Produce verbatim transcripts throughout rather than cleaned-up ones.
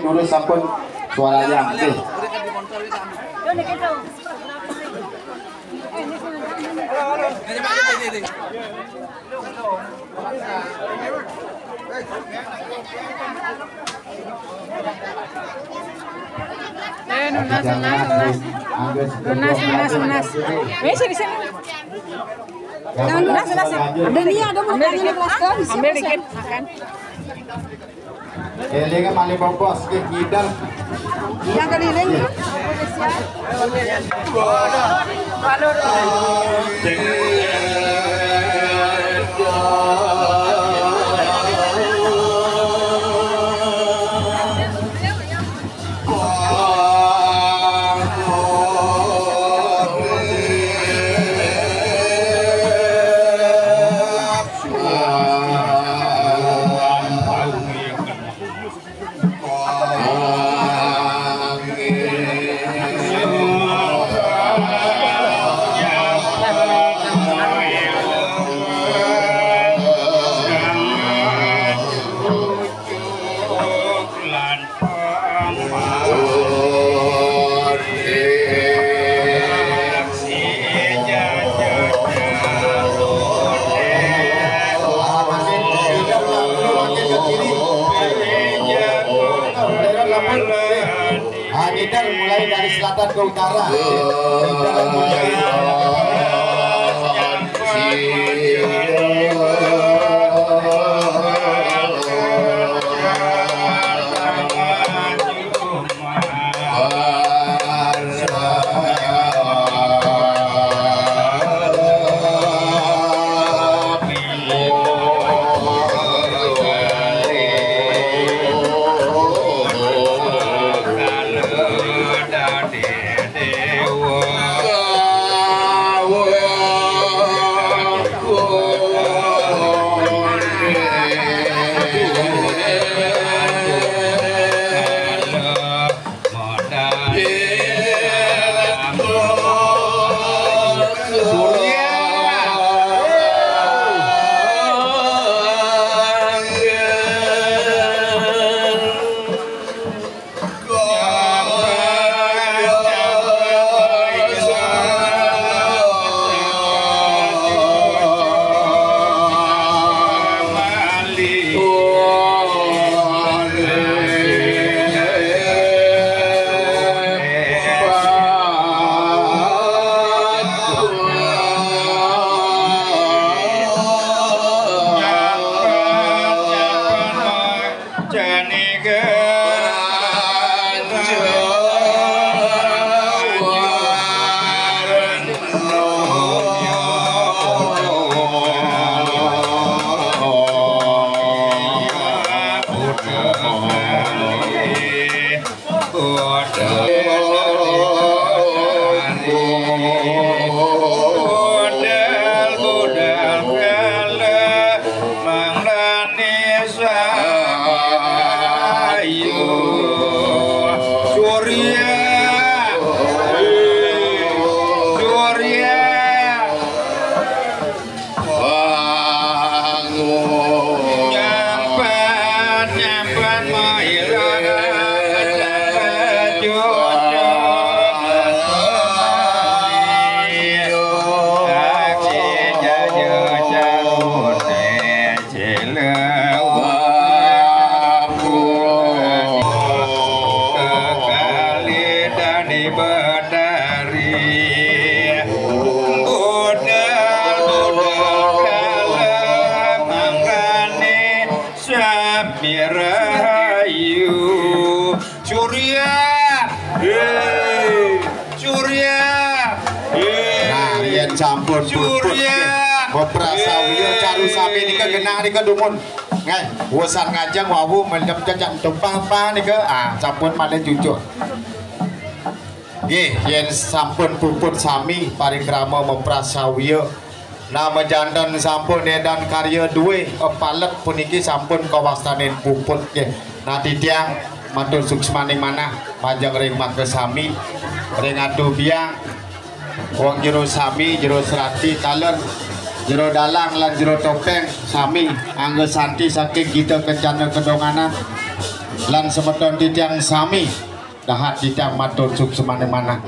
Dulu sampun suaranya. Nggih. Eh, nunas, nunas, nunas. Nunas, nunas, nunas. Eh, sini, sini. Nunas, nunas. Ada nih, ada mau ambil dikit. Ambil dikit, makan. Eling malih bobos ke kidal. Yang keliling. Hanyidar mulai dari selatan ke utara. Budal, budal kala manglani sayu. Surya, Surya. Nyampat, nyampat maira, nyampat jodoh. Aksi jaja jarune jelewa. Kekali dadi betari. Budal, budal kala manglani sami rahayu. Surya, hei, Surya, hei. Nah, yen sampun puput, Surya, nggih. Oprasawya, hei, caru sami nika genah nika dumun. Nggih, wusan ngajeng wau mendem jejak tumpah-tumpah nika. Ah, sampun malih cucuk. Nggih, yen sampun puput sami parikrama moprasawya. Nah, majanten sampun edan karya duwe, eh, palet puniki sampun kawastanin puput nggih. Nah, titiang matur suksmaning manah majeng ring makasami, ring Atu Biang, wong jero sami, jero serati, taler, jero dalang lan jero topeng sami angga santi saking Gita Kencana Kedonganan. Lan semeton titiang sami dahat titiang matur suksmane manah.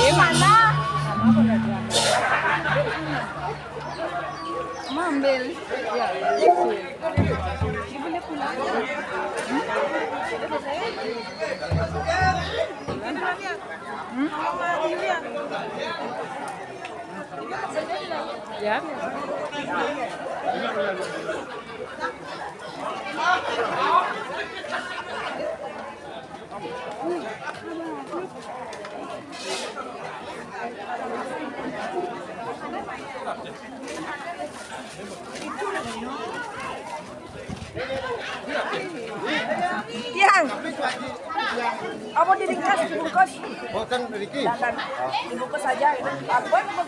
Di mana? Ambil. Ya, ya, ya. Ibu lihat pulang. Hmm? Ya. Tiang. Apa diringkas, dibungkus? Boten mriki. Dibungkus saja itu. Apa yang mau